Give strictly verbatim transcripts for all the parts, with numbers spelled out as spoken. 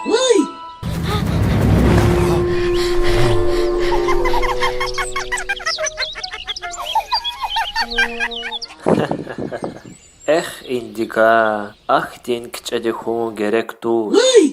Вуй! Эхь, Индига, ахьтин кичӀеди хьун герек туш. Вуй!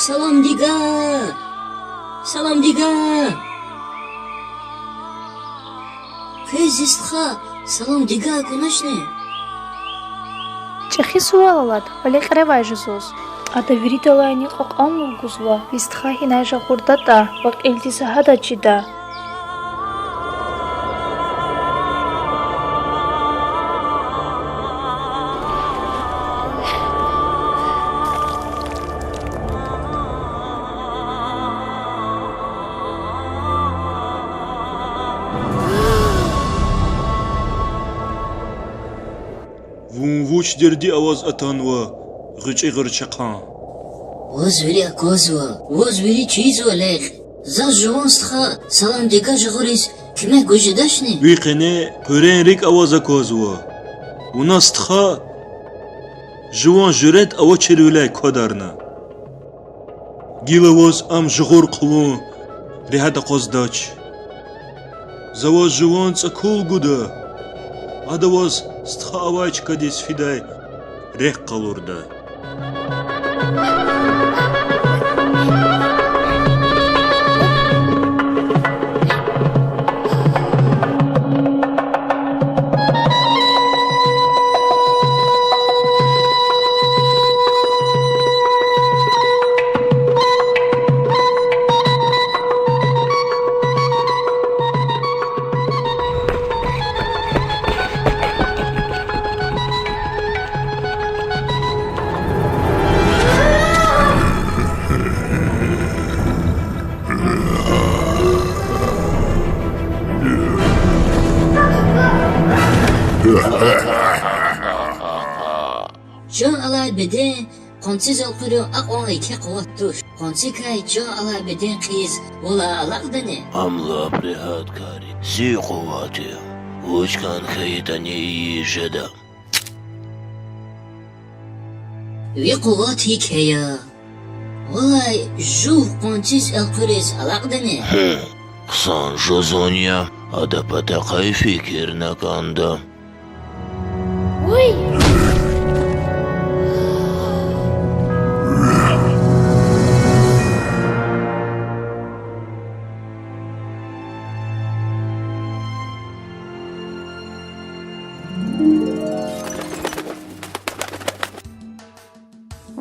Саламдига! Саламдига! Квез зи стха Саламдига акуначни? ЧӀехи сувал алад, ва лекьревай жузуз. Ада виридалайни кьакьан лув гузва, ви стха гьинай жагъурдатӀа ва кьилди са гьадаз чида. Вун вуч дерди аваз атанва, гъвечӀи гъуьрчехъан? Ваз вири аквазва, ваз вири чизва, лекь. Заз жуван стха Саламдига жагъуриз куьмек гуз жедачни? Ви къене къуьрен рикӀ аваз аквазва. Вуна стха жуван жуьрэт авачирвиляй квадарна. Гила ваз ам жагъур хъувун регьят акъваздач. За ваз жуван цӀакул гуда. Ада ваз стха авай чкадиз фидай рехъ къалурда. Чан алай беден къванциз элкъуьрун акьван еке къуват туш. Къванцикай чан алай беден хъийиз валай алакьдани? Ам лап регьят кар я, зи къуват я. Вуч кӀан хьайитӀани ийиз жеда. Ви къуват гьикӀ я? Валай жув къванциз элкъуьриз алакьдани? Гьм, хъсан жузун я, адан патахъай фикирна кӀанда.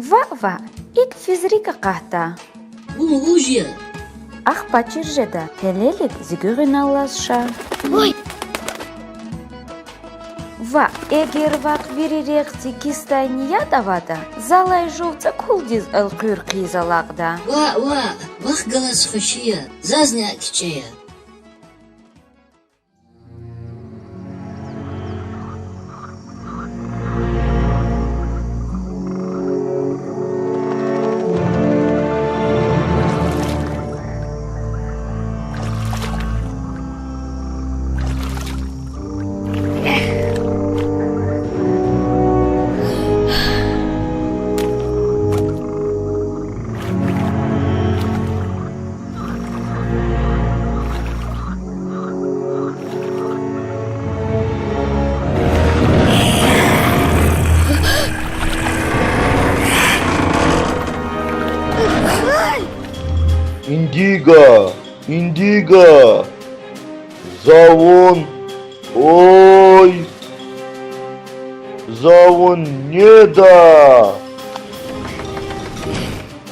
Ваъ, ваъ, икӀ физ рикӀ акъатда. Вун вуж я? Ахпа чир жеда, гьелелик зи гуьгъуьналлаз ша. Ваъ, эгер вахъ вири рехъди кисдай ният аватӀа, залай жув цӀакулдиз элкъуьр хъийиз алакьда. Ваъ, ваъ, вахъ галаз хвеши я, зазни акӀ кичӀе я. Индига, Индига, за вун, ой, за вун неда?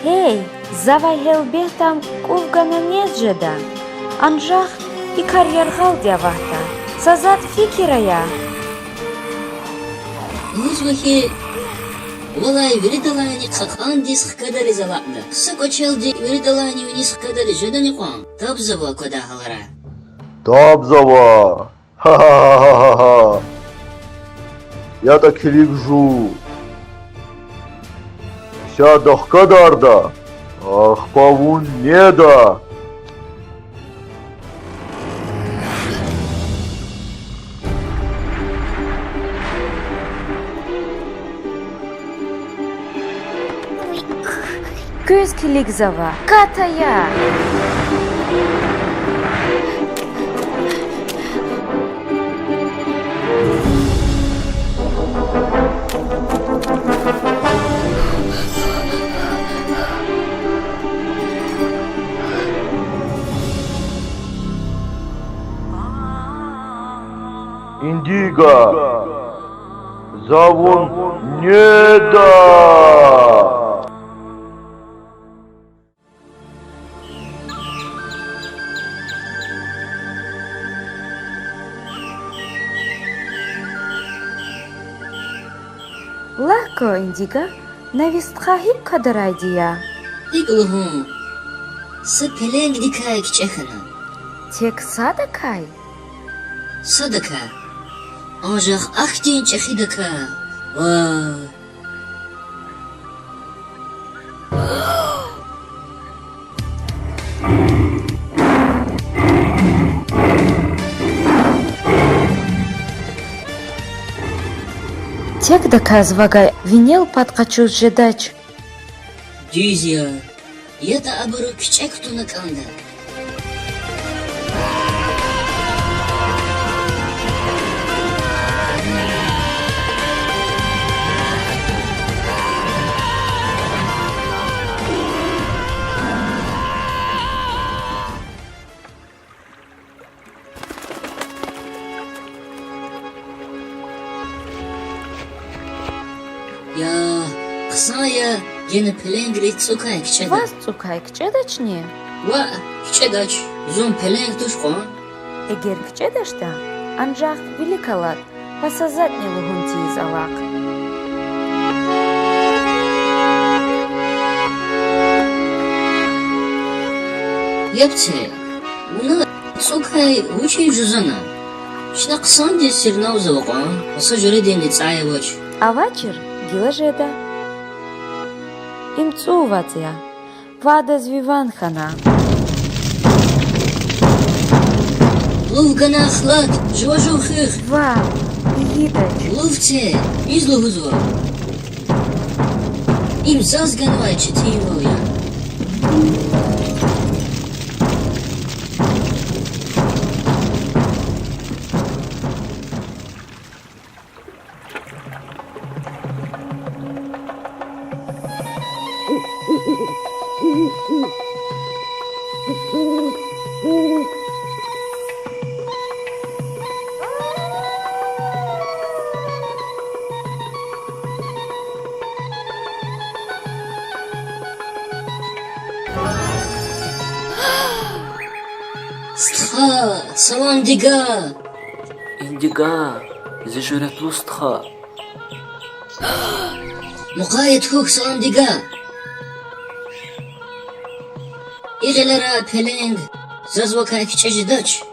Гьей, завай гьелбетда кӀув гана нез жеда. Анжах И кар яргъалди аватда. Са затӀ фикир ая. Лугьузва хьи, валай виридалайни кьакьандиз хкадариз алакьда. Са кӀвачелди виридалайни виниз хкадариз жедани кьван? Табзава квадай гьаларай. Табзава. Ха-ха-ха-ха-ха. ЯтӀа килиг жув. Исятда хкадарда, ахпа вун неда. Квез килигзава, кат ая! Индига, за вун неда! Лагь кван, Индига, на ви стха гьикӀ квадарайди я? ГьикӀ лугьун, са пеленгдикай кичӀе хьана. Тек садакай? Садакай. Анжах ахьтин чӀехидакай. Вай. Текдаказ вавай винел пад къачуз жедач. Дуьз я, ятӀа абуру кичӀе кутуна кӀанда. Я, хъсан я, гена пеленгриз цӀукай кичӀеда. Ваз цӀукай кичӀедачни? Ваъ, кичӀедач, зун пеленг туш кьван. Эгер кичӀедачтӀа, анжах вилик алад ва са затӀни лугьун тийиз алахъ. Яб це, вуна цӀукай вучиз жузана? Чна хъсандиз сирнавзава кьван ва са жуьрединни цӀай авач. Авачир, гила жеда. Им цӀун вацӀ я. Ва адаз ви ван хьана. Лув гана, хлад, жува жув хуьх. Ва, ийидач. Лув це, виз лугьузва. Им заз ганвай четинвал я. Стха, салам, Дига! Индига, зи жуьретлу стха. Мукъаят хьухь, салам, Дига! И гъилера пеленг заз вакай кичӀе жедач.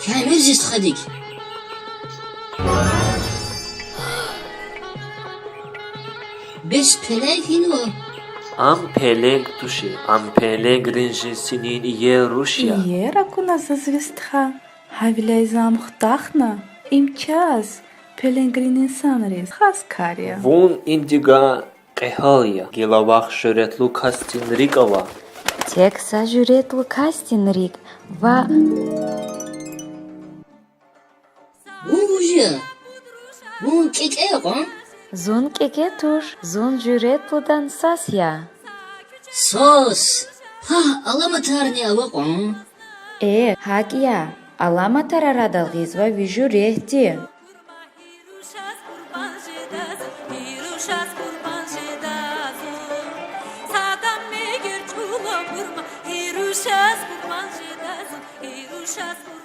Камир зи стхадик. Бес пеленг гьинва? Ам пеленг тушир, ам пеленгрин жинсинин иер руш я. Иер акуна заз ви стха, гьавиляй за ам хутахна. Им чаз, пеленгрин инсанриз, хас кар я. Вун, Индига, кьегьал я, гила вахъ жуьретлу касдин рикӀ ава. Тек са жуьретлу касдин рикӀ ва... Вун вуж я? Вун кӀекӀе я кьван? Зун кӀекӀе туш, зун жуьретлудан сас я. Сас? Пагь, аламатарни ава кьван? Э, гьакӀ я, аламатар арадал гъизва ви жуьретди. Чаз хьуй